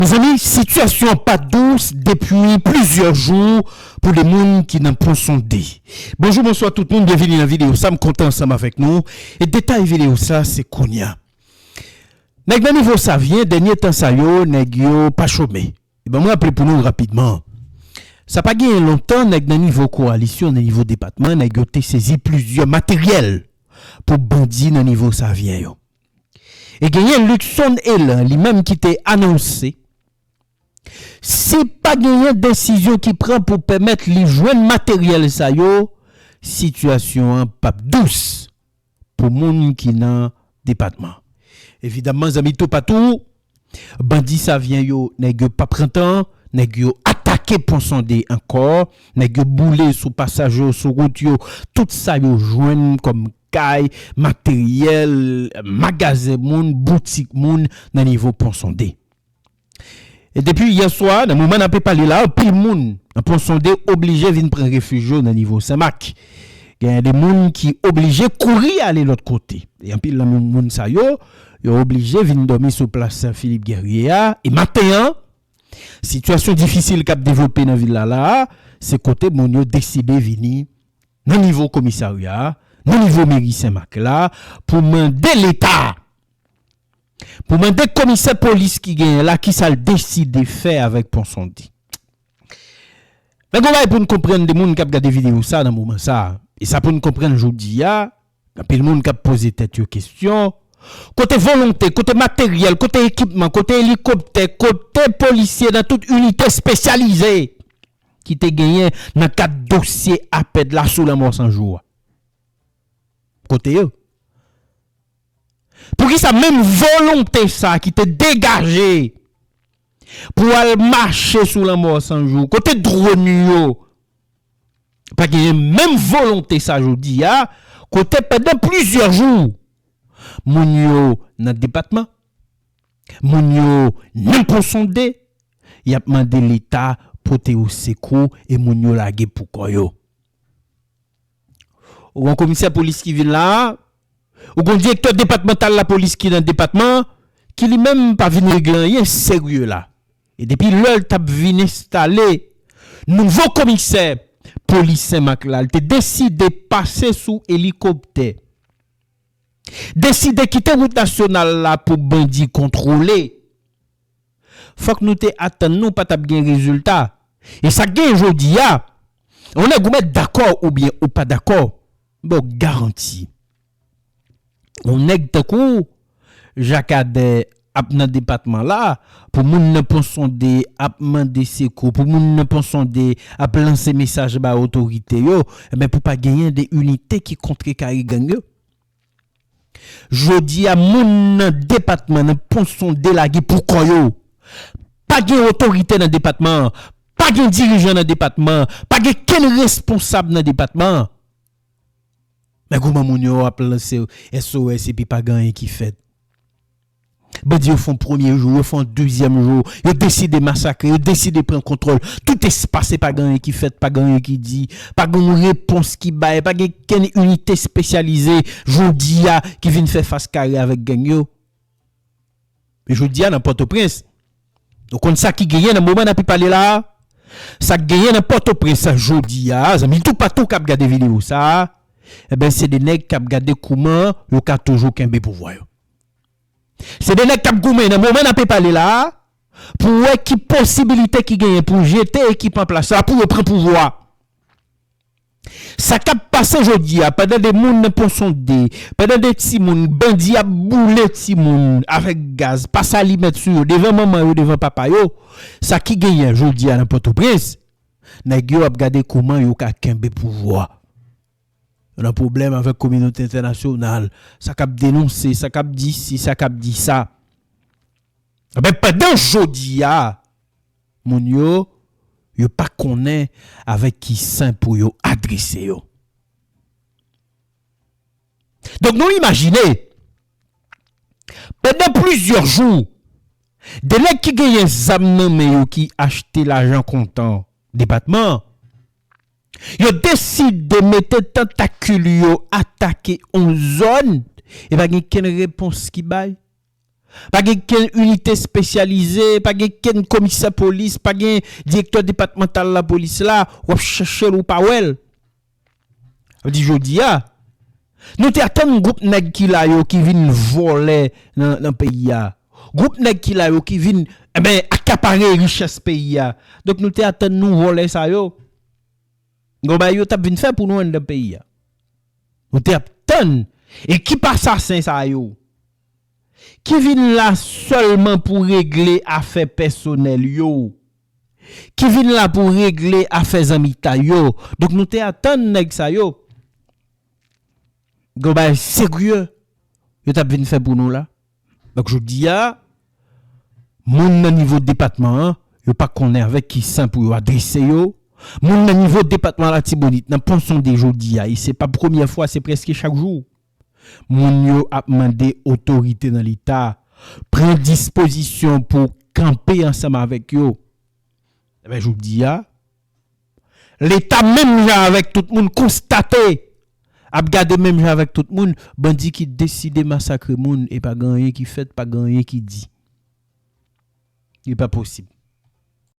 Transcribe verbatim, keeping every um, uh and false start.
Mezanmi, sitiyasyon an pa dous depi plizyè jou pou de moun ki nan Pon Sonde. Bonjou, bonswa tout moun, byenvini nan videyo sa, m kontan ansanm avèk nou. E detay videyo sa, se kounye a. Nèg nan nivo Savyen, dènye tan sa yo, nèg yo pa chome. E ban mwen raple pou nou rapidman. Sa pa genyen lontan, nèg nan nivo kowalisyon, nan nivo depatman, nèg yo te sezi plizyè materyèl pou bandi nan nivo Savyen yo. E genyen Luckson Elan, li menm ki te anonse, si pa genyen desizyon ki pran pou pèmèt li jwenn materyèl sa yo, sitiyasyon an p ap dous pou moun ki nan depatman. Evidamman, zanmi toupatou, bandi Savyen yo, nèg yo pa pran tan, nèg yo atake Pon Sonde ankò, nèg yo boule sou pasaj yo, sou wout yo, tout sa yo jwenn kòm kay, materyèl, magazen moun, boutik moun nan nivo Pon Sonde. E depi yè swa, nan moman n ape pale la, anpil moun nan Pon Sonde oblije vin pran refij yo nan nivo Senmak. Genyen de moun ki oblije kouri ale lòt kote. E anpil nan moun, moun sa yo, yo oblije vin dòmi sou plas Philippe Guerrier a. E maten an, sitiyasyon difisil k ap devlope nan vil la la a, se kote moun yo deside vini nan nivo komisarya a, nan nivo meri Senmak la, pou mande Leta, pou mande komisè polis ki genyen la, kisa l deside fè avèk Pon Sonde. Men gon bagay pou n konprann de moun k ap gade videyo sa nan moman sa. E sa pou n konprann jodi a, anpil moun k ap poze tèt yo kesyon. Kote volonte, kote materyèl, kote ekipman, kote elikoptè, kote polisye nan tout inite espesyalize ki te genyen nan kad dosye APED la sou Lanmò San Jou a? Kote yo? Poukisa menm volonte sa ki te degaje pou al mache sou Lanmò San Jou, kote dwòn yo, pa genyen menm volonte sa jodi a, kote pandan plizyè jou, moun yo nan depatman, moun yo nan Pon Sonde, y ap mande Leta pote yo sekou e moun yo lage pou kò yo. Ou gon komisè polis ki vin la, ou gon direktè depatmantal lapolis ki nan depatman, ki li menm pa vin regle anyen serye la. E depi lè l t ap vin enstale nouvo komisè polis Senmak la, l te deside pase sou elikoptè, deside kite wout nasyonal la pou bandi kontwole. Fòk nou te atann nou pa t ap gen rezilta. E sa k gen jodi a, yon nèg ou mèt dakò oubyen ou pa dakò, m ba w garanti. Yon nèg tankou Jakadè ap nan depatman la, pou moun nan Pon Sonde ap mande sekou, pou moun nan Pon Sonde ap lanse mesaj ba otorite yo, enben pou pa genyen de inite ki kontrekare gang yo. Jodi a, moun nan depatman, nan Pon Sonde lage pou kò yo. Pa gen otorite nan depatman an, pa gen dirijan nan depatman an, pa gen kenn responsab nan depatman an. Men kòman moun yo ap lanse S O S epi pa gen anyen ki fèt. Bandi yo fè yon premye jou, yo fè yon dezyèm jou, yo deside masakre, yo deside pran kontwòl tout espas e pa gen anyen ki fèt, pa gen anyen ki di, pa gen yon repons ki bay, pa gen kenn inite espesyalize jodi a ki vin fè fas kare avèk gang yo. Men jodi a nan Pòtoprens, nou konn sa ki genyen nan moman n ape pale la a? Sa k genyen nan Pòtoprens jodi a, zanmi toupatou k ap gade videyo sa a, enben se de nèg k ap gade kòman yo ka toujou kenbe pouvwa yo. Se de nèg k ap goumen nan moman n ape pale la a, pou wè ki posibilite ki genyen pou jete ekip an plas la, pou yo pran pouvwa. Sa k ap pase jodi a, pandan de moun nan Pon Sonde, pandan de timoun, bandi ap boule timoun avèk gaz, pase alimèt sou yo, devan manman yo, devan papa yo, sa ki genyen jodi a nan Pòtoprens, nèg yo ap gade kòman yo ka kenbe pouvwa. Yo nan pwoblèm avèk kominote entènasyonal, sa k ap denonse, sa k ap di si, sa k ap di sa. Enben, pandan jodi a, moun yo, yo pa konnen avèk ki sen pou yo adrese yo. Donk, nou imajine, pandan plizyè jou, de nèg ki genyen zam nan men yo ki achte lajan kontan depatman an, yo deside mete tantakil yo atake yon zòn, e pa gen kenn repons ki bay. Pa gen kenn inite espesyalize, pa gen kenn komisè polis, pa gen direktè depatmantal lapolis la, w ap chèche l, ou pa wè l. Sa vle di jodi a, nou te atann gwoup nèg ki la yo ki vin vòlè nan, nan peyi a. Gwoup nèg ki la yo ki vin, enben, akapare richès peyi a. Donk nou te atann nou vòlè sa yo. Gon bagay yo t ap vin fè pou nou anndan peyi a. Nou te ap tann. E ki pa sasen sa yo? Ki vin la sèlman pou regle afè pèsonèl yo? Ki vin la pou regle afè zanmitay yo? Donk nou te atann nèg sa yo. Gon bagay serye yo t ap vin fè pou nou la. Donk jodi a, moun nan nivo depatman an, yo pa konnen avèk ki san pou yo adrese yo. Moun nan nivo depatman Latibonit, nan Pon Sonde jodi a, e se pa premyè fwa, se prèske chak jou. Moun yo ap mande otorite nan Leta pran dispozisyon pou kanpe ansanm avèk yo. Enben, jodi a, Leta menm jan avèk tout moun konstate, ap gade menm jan avèk tout moun, bandi ki deside masakre moun e pa gen anyen ki fèt, pa gen anyen ki di. Li pa posib.